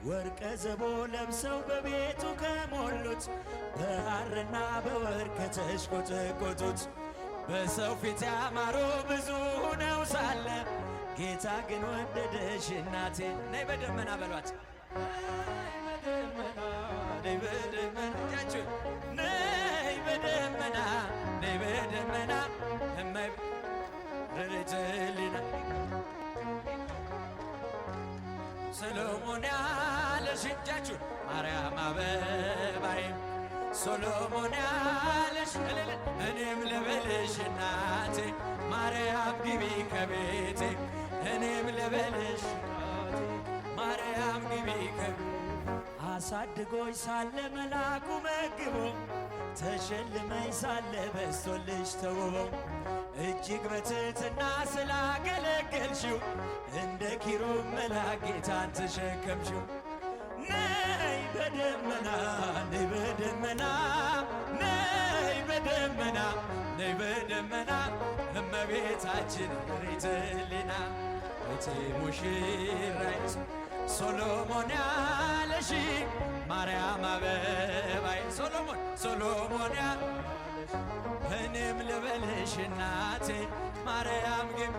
ወርቀ ዘቦ ለብሰው በቤቱ ከሞሉት፣ በሐርና በወርቅ ከተሽቆጠቆጡት፣ በሰው ፊት ያማሩ ብዙ ሆነው ሳለ ጌታ ግን ወደደሽ እናቴ። ነይ በደመና በሏት። ነይ በደመና፣ እጃችሁ፣ ነይ በደመና፣ ነይ በደመና እመይ ርርትልና ሰሎሞን ያለሽ፣ እጃችሁ፣ ማርያም አበባዬ፣ ሶሎሞን ያለሽ እልል እኔም ልበልሽ እናቴ፣ ማርያም ግቢ ከቤቴ፣ እኔም ልበልሽ እናቴ፣ ማርያም ግቢ ከቤቴ። አሳድጎኝ ሳለ መላኩ መግቦ፣ ተሸልመኝ ሳለ በስቶልሽ ተውቦ፣ እጅግ በትህትና ስላገለገልሽው እንደ ኪሩብ መልአክ ጌታን ተሸከምሽው። ነይ በደመና፣ ነይ በደመና፣ ነይ በደመና፣ ነይ በደመና እመቤታችን ርትልና እቲ ሙሽራይ፣ ሶሎሞን ያለሽ ማርያም አበባይ፣ ሶሎሞን ሶሎሞን ያለሽ እኔም ልበልሽ እናቴ ማርያም ግን።